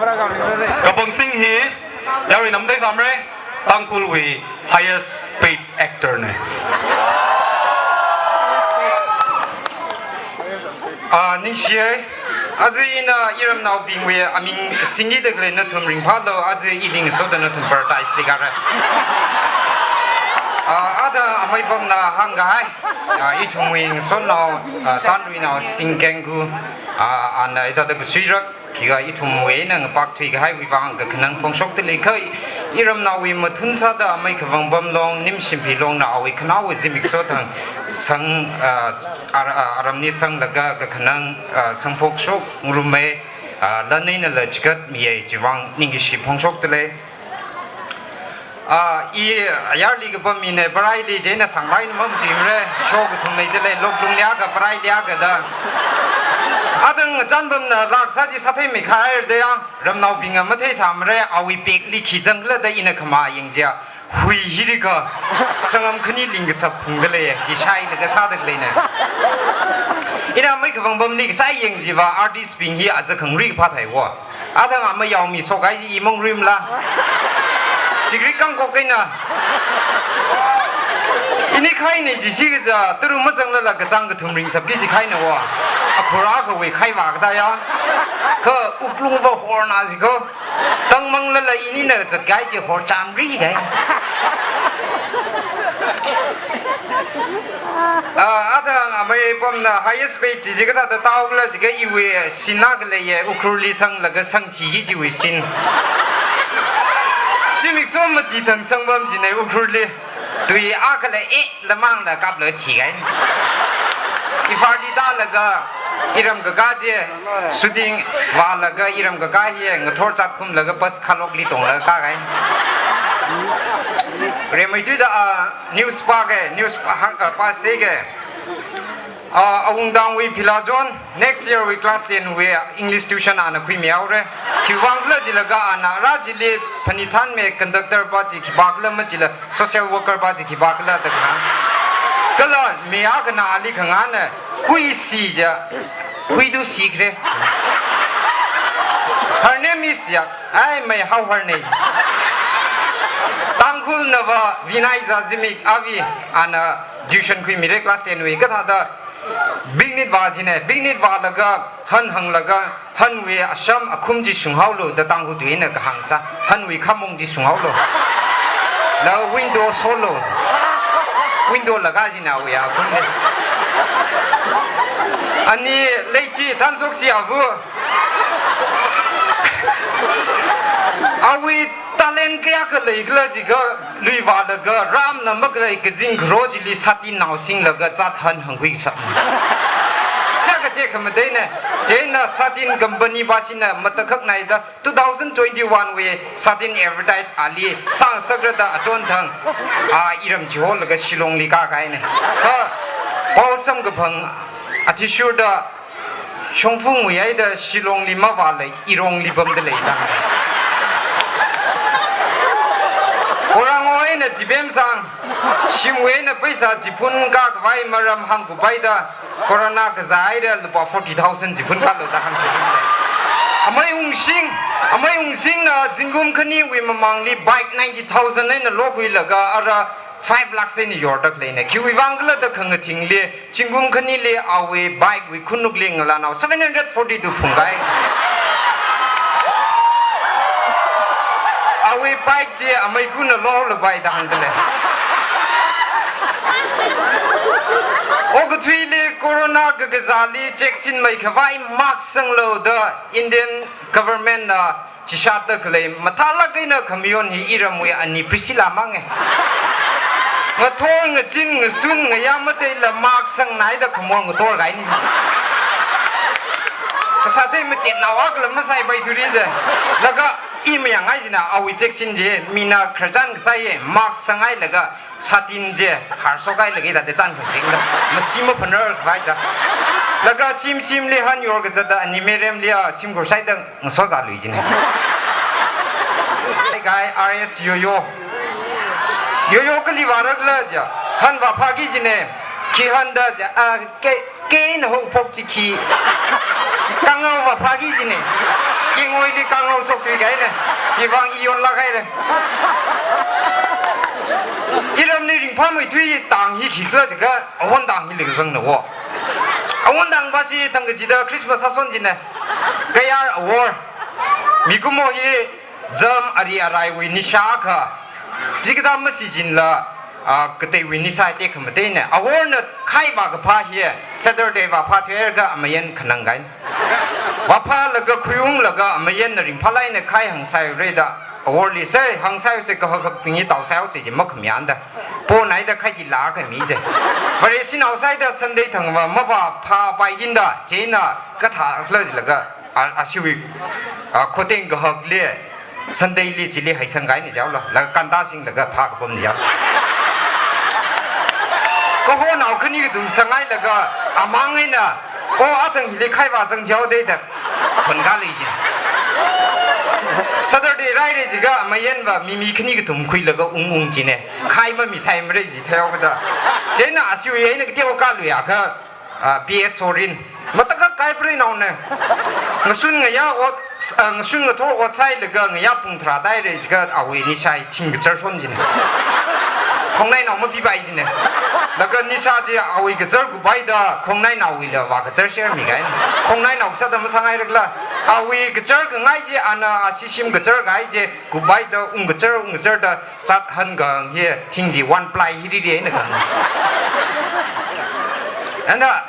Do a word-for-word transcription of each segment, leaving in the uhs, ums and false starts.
Kapang Singh hi, yaruina matheisāmara, Tangkhulwui highest paid actor na. Ah, ningshiya, aja ina iramnaobingwui aming singda khalei nathum ringphālu, aja ili ngasoda nathum paradise li kāra. Ah, ada amei pamna hāngkahai, ah, ithumwui ngasotnao, ah, Tanruinao Singh Kengku, ah, ana hithāda kasuirak, khikha ithumwui eina ngapak thuikahaiwui vang kakhanang phongshokda lei kha, iramnaowui mathun sāda amei Khavang Pam Long, Nimshim Phi Longna awui khanaowa zimiksho thang sang, ah, ar-, ah, aramli sanglaga kakhanang, ah, sangphokshok ngarumma, ah, lan einala chigatmiya, chiwui vang ningkashi phongshokda lei. Ah, i ayarli kapam mina, paraili chieina sānglāk eina mamatuimara, show kathum leida lei, Loklungli akha, paraili akha da. Adang chānpamna lāksā chi sātheimeikha haira da ya, ramnaobingna matheisāmara, awui pekli khi zangkhala da ina khamā yangchiakha, hui hi rikha, sangham khani lingkasap phungda lei, chi shailaga sāda khaleina. Ina amei Khavang Pamli kasā yangchiva, artist bing hi aja khangarui kaphā theiwo. Athang ama yaomi shokhai chi i mangaruimala. Chigri kangkok eina. Ini khaina jishi kaja, tara mazanglala kachāng kathum ringsapki ji khaina wa. Akhur akhawui khai vākatā ya. Kha wuklungva horna jiko. Tangmanglala inina zatkahai chi hor chāmrikai. Ah, athang amei pamna highest paid chi, chi kathāda tāhaokhala jiakha iwui scene akha leiya, Ukhrulli sanglaga sangthiki chiwui scene. Zimiksho mati thang sangpam china Ukhrulli. Tui akhala e, lamangla kaplaga thikai. Ipharli tālaga iram kakā chi, shooting vālaga iram kakā hi ngathor chatkhumlaga bus khalokli tonglaga kākai. Rimeithuida, ah, news pāka, news pa-, hang, ah, pass theika. Ah, Awungtangwui Phila John, next year wui class ten wui English tuition ana khuimihaora. Khiwui vangkhala jilaga ana rā chili phanit thanmi conductor pa chi khipākhala majila social worker pa chi khipākhala da kahāng. Kala mi akhana ali kahāngna, hui si ja, hui tu sikhare. Her name is ya, ai mai how her name. Tangkhulnava Vinay Zazimik avi ana tuition khuimira class ten wui kathāda big nit vā jina, big nit vālaga han hānglaga hanwui asham akhum chi shunghaolu da Tangkhul tuina kahāng sā, hanwui khamong chi shunghaolu. La window solo. Window laga jina awui akhum le. Ani leiti thansok si avu. Awui talent kayākha leikhala jiakha lui vālaga ramna makhalei kazing kharo chili sātinnao singlaga zat han hāngkhui sā. Chākate khamataina, chieina sātin company pa shina matakhak naida two thousand twenty-one wui sātin advertise ali sāngasakra da achon thang, ah, iram chiholaga Shillongli kākahaina. Kha pao samkaphang athishurda shongfa nguihaida Shillongli mavāla irongli pamda leida. Korango eina chipemsang, shimwui eina paisa chiphun kakhavai maram hāngkhuipaida, corona kazāhaida lupā forty thousand chiphun kalo da hāngchiphun lei. Amei Ungshing, amei Ungsingna zingkum khaniwui mamangli bike ninety thousand eina lokhuilaga ara five lakhs eina yorda khaleina. Khiwui vangkhala da khangathingli, zingkum khanili awui bike wui khanukli ngalānao seven hundred forty-two phungkahai. Awui bike chi amei kuna lola bai da hāngda lei. Okathuili corona kakazāli cheksinmeikhavai mask sanglu da Indian government na chishatda khalei mathālāk eina khamayon hi iramwui ani Priscilla manga. Ngathor, ngachin, ngasun, ngayā matheila mask sangnaida khamor ngathorkahaina. Kasāthei machetnao akhala masaipaithura je. Laga i mayānghai jina awui cheksin chi, mina khararchan kasā hi mask sanghailaga sātin chi harshokhailakha da chān khangchingda, masi maphanar khavai da. Laga shim shimli han yorkazatda ani Meremli a shimkhur shaida ngasozālui jina. Hi guy, R S Yoyo. Yoyo kali vārakhala ja, han vāphāki jina. Khi handa ja, a, ke, ke na ho phok chi khi. Kangao vāphāki jina. Kingoili kanglong sok tui kahaina. Chivang iyon lak haira. Iramli ringphāmeithui tang hi khikhala jiakha, awon tang hili kazangna wo. Awon tang pasi thangkachida Christmas sāson jina. Kayār awor. Mikumo hi zam ari araiwui nisha akha. Chikathā masi jinla, ah, kateiwui nisha tekhamatei ne. Aworna khai vākaphā hi, Saturday vāphā thuihairaka amayan khanang kahaina. Vāphālaga khuiunglaga amayanna ringphālāk eina khai hāngsai reda. Aworli sai hāngsai se kahak hakbing hi taosai se ji makhamayānda. Pon haida khai tila khami se. Vare sinao saida Sunday thangva mavāphāpai kinda. Chieina kathākhala jilaga, a, ashiwui, a, khoteng kahakli, Sunday li chili haisang kahaina jaola. Laga kanda singlaga phākapamni jao. Kahonao khani kathum sanghailaga, amang eina, o, athang hili khai vāzang jao dei da. Khon kali jin. Saturday raire jiakha amayanva mimi khani kathum khuilaga ung ung jina. Khai mamisai mare ji theihaokada. Chieina ashiwui eina kateo kaluiakha, ah, P S Sorin. Matakhak kahai preinaona. Ngasun ngayā ot, ah, ngasun ngathor ot sailaga ngayā pung tharā tāhaira jiakha awui nisha hi thing kachar son jina. Khongnainao mapipai jina. Laga nisha chi awui kachar kupaida khongnainaowuila vākachar shermi kahaina. Khongnainao sāda masānghairakhala. Awui kachar kangai chi ana ashi shim kachar kahai chi kupaida ung kachar, ung kacharda zat hāngang hi, thing chi one ply hi riri eina kang. Ana,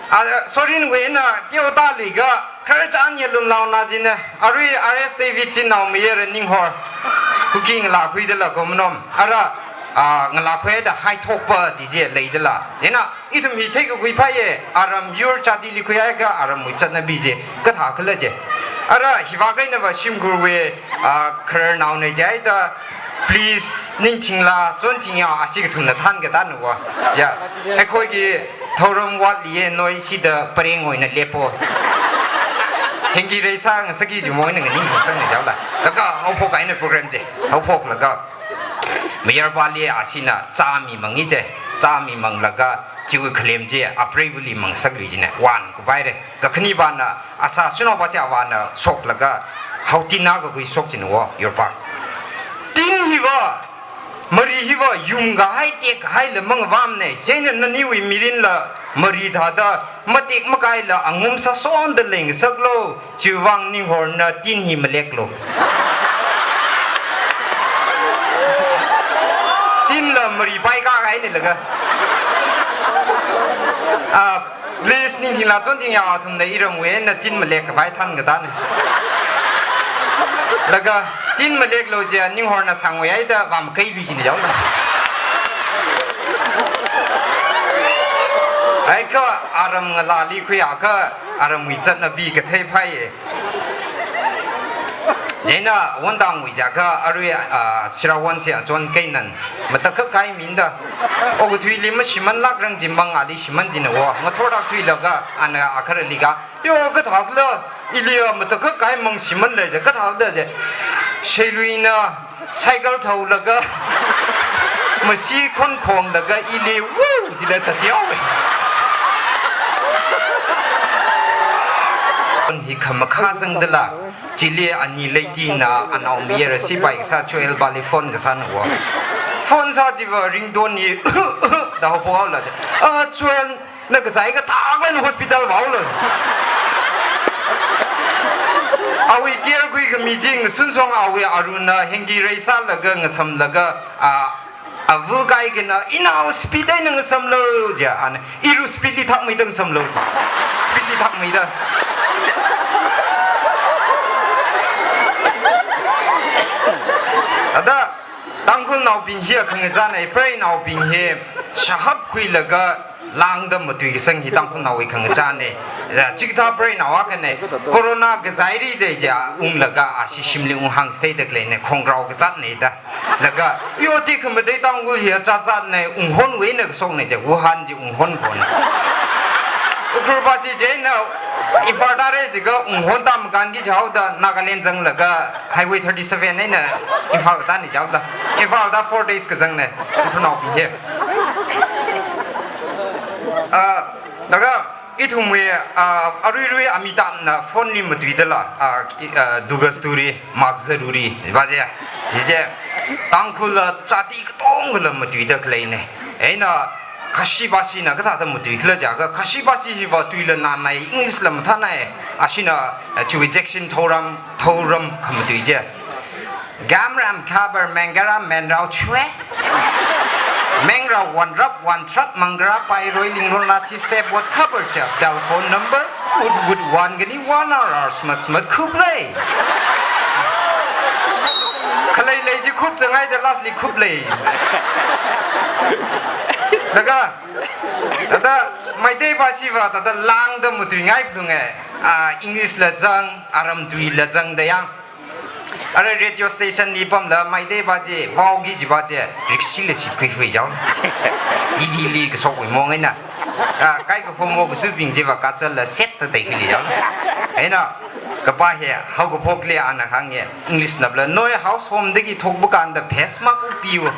a, Sorinwui eina teotā liga, khararchan yalumlaona jina, arui R S David chi naomayara Ninghor, Kuki ngalākhuidala Gomnom, ara, a, ngalākhuida haithokpa chi chi leidala. Chieina, ithum hi theikakhui phāya, aram yur chatili khuihaiakha aramwui chatnabi chi kathākhala chi. Ara hivāk einava shimkhurwui, ah, khararnaona jihaida, please, ningchingla, chonchingya, ashi kathumna thankatana wo. Ja, ꯑꯩꯈꯣꯏꯒꯤ ꯊꯧꯔꯝ ꯋꯥꯠꯂꯤꯌꯦ, ꯅꯣꯏ ꯁꯤꯗ ꯄꯔꯦꯡ ꯑꯣꯏꯅ ꯂꯦꯞꯄꯣ꯫ Hengki reisā ngasaki jumoi nang ning sang ni jaola. Laga haophok kahaina program chi. Haophoklaga mayarpali ashina chāmi mangi chi, chāmi manglaga chiwui khalem chi apreivali mangsaklui jina, one kupaire. Kakhanipana, asā sunaopasi avāna shoklaga, haotinna kakhui shok jina wo, yorpak. Tin hiva, mari hiva, yum kahai, tek kahaila mangavamna, chieina naniwui mirinla, mari thāda, matek makaila, angum sāsonda leingasaklu, chiwuivang Ninghorna tin hi maleklu. Tinla mari paikā kahaina laga. Ah, please, ningchingla chonchingya athumna iramwui eina tin malek kapai thankatana. Laga, tin maleklu jiakha Ninghorna sangwui haida vāmakailui jina jaola. Ai kha aram ngalāli khuiakha aramwui chatnabi kathei phāya. Chieina won tangwui jiakha arui, ah, Sirawan si achon keinan matakhak kahai minda. Okathuili mashimanlākrang jimang ali shiman jina wo. Ngathorlāk thuilaga ana akharali ka. Yo, kathākhala, ili a matakhak kahai mang shimanlei je, kathākhala je. Sheiluina cycle thaolaga, masi khonkhonglaga ili, woo, jila chathaowe. Hi khamakha zangdala, chili ani leitina anaomayara sipai kasā Joel pali phone kasāna wo. Phone sā chiva ringtone hi, da haophok haola je. Ah, Joel, na kazai kathākla na hospital vāhaolu. Awui care khuikhami chi ngasun song awui aruna hengki reisālaga ngasamlaga, a, ava kaikhana, inao speed eina ngasamlu, ja, ana, iru speed li thakmeida ngasamlu. Speed li thakmeida. Ada, Tangkhulnaobing hi khangachāna, preinaobing hi shahap khuilaga lāngda matui kasang hi Tangkhulnaowui khangachāna. Ya, chikathā preinao akhana, corona kazairi jai ja unglaga ashi shimli unghāng stay da khaleina, khongrao kazatna da. Laga, yo ti khamatei Tangkhul hi achāchāna, unghonwui eina kashokna ja, Wuhan ji unghon khona. Ukhrul pasi jina, Imphal tāra jiakha unghon tam kanki jaoda, Nagaland zanglaga, Highway thirty-seven eina Imphal tāna jaoda. Imphal da four days kazangna, Ukhrulnaobing hi. Ah, laga, Ithumwui, ah, aruirui Amitabh na phone li matuidala, ah, i-, ah, "Duga Sturi, Mark Zaruri," va je. Ji je, Tangkhul la jati katongkhala matuida khaleina. Eina Khashi bhashina kathāda matuikhala jiakha, Khashi bhashi hiva tuila nanai, English la mathānai. Ashina, ah, chiwui Jackson Thouram, Thouram khamatui je. Gamram khabar mengara menrao chwe. Mengrao wanrap wanthrap mangara pairoi linglon lathi sep wat khabar chap telephone number. Ut ut wan gani wan ar ar smat smat khup lei. Khalei lei ji khup changai da last li khup lei. Laga, tada Meitei bhashiva tada langda matuingai phunge. Ah, English la zang, Aram tui la zang da yang. Ara radio station li pamla Meitei bhaji, vaoki ji bhaji, rikshi la shitkhui fui jao. T V li kasok wui mong eina. Ah, kai ka homo kasubing jiva kachal la set ta tai fui jao. Eina, kapa he, hao kaphok le ana hānge, English napla, "Noi house home dagi thokpa kanda phas mak upiu."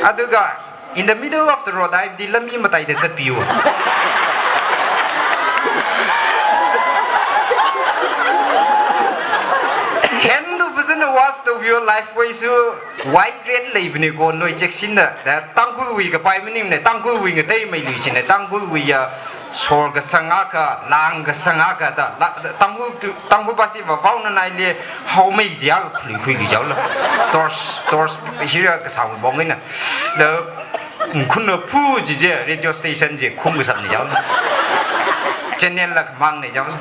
Aduga, "In the middle of the road, haibadi lambi mataida zatpiu." Hendu bazan was to your life way su wide red leibani ko noi check sin da, da Tangkhulwui kapai maningmana, Tangkhulwui ngatei mailuishina, Tangkhulwui ya sor kasang akha, lang kasang akha da, la, da, Tangkhul tu, Tangkhul bhashiva vaona naile, hao mai jiakha khuilui khuilui jaola. Torch, torch, hira kasang bong eina. Da, khunna phu ji je, radio station je, khum kasang ni jaola. Channel la khamang ni jaola.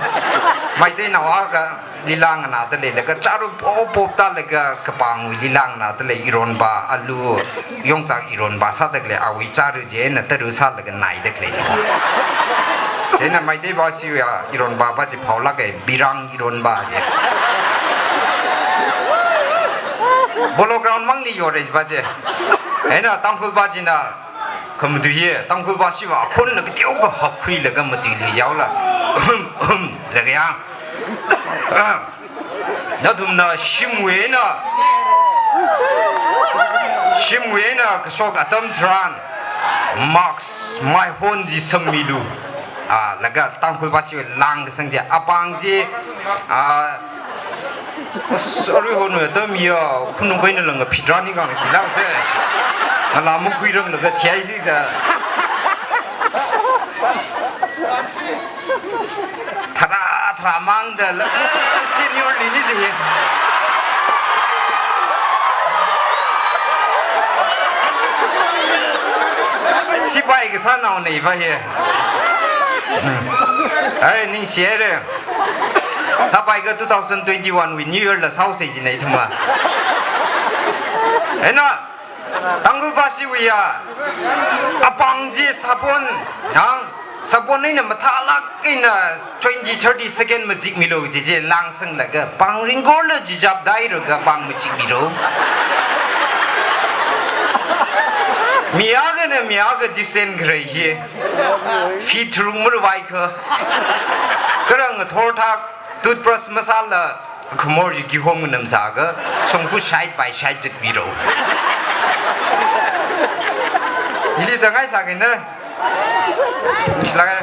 Meiteinao akha, lila nganāda leilaga, charu pop pop tālaga, kapangwui lila nganāda lei, ironba, alu, yongchak ironba sāda khalei, awui charu je, na taru sālaga naida khalei. Chieina Meitei bhashiya, ironba bhaji phaolak e, birang ironba je. Polo Ground mangli yore bhaji. Eina Tangkhul bhajina, khamatui ye, Tangkhul bhashiva akhon la kateo kahak khuilaga matuilui jaola. Ahem, ahem, laga yang. Ahem. Nathumna shimwui eina, shimwui eina kasok atam tharan, mask, maihon ji sangmilu. Ah, laga Tangkhul bhashi lang kasang je, apāng je, ah, sorry, hon atam ya, khunung koina langa phidra ni kang si lang se. Ngala mukhuirang laga thiai si da. Tharā, tharā mangda la, eh, senior li ni ji hi. Sipai kasānao nei va hi. Hmm. Ai, ningshi haira. Sāpai ka two thousand twenty-one wui New Year la sāusei ji nei thuma. Eina, Tangkhul bhashiwui ya, apāng ji sabon, yang, sabon eina mathālak eina twenty, thirty second mazikmilu ji je langsanglaga, pāng ringkorla jijap dairoga pāng mazikmilu. Mi akhana mi akha distance kharei hi, feet tharuk marvai kha. Kha rang ngathor thak, toothbrush masāla, khamor ji kihom nganam sākha, shongfa shait pai shait jitmilu. Hili tangai sākina. Mislaga.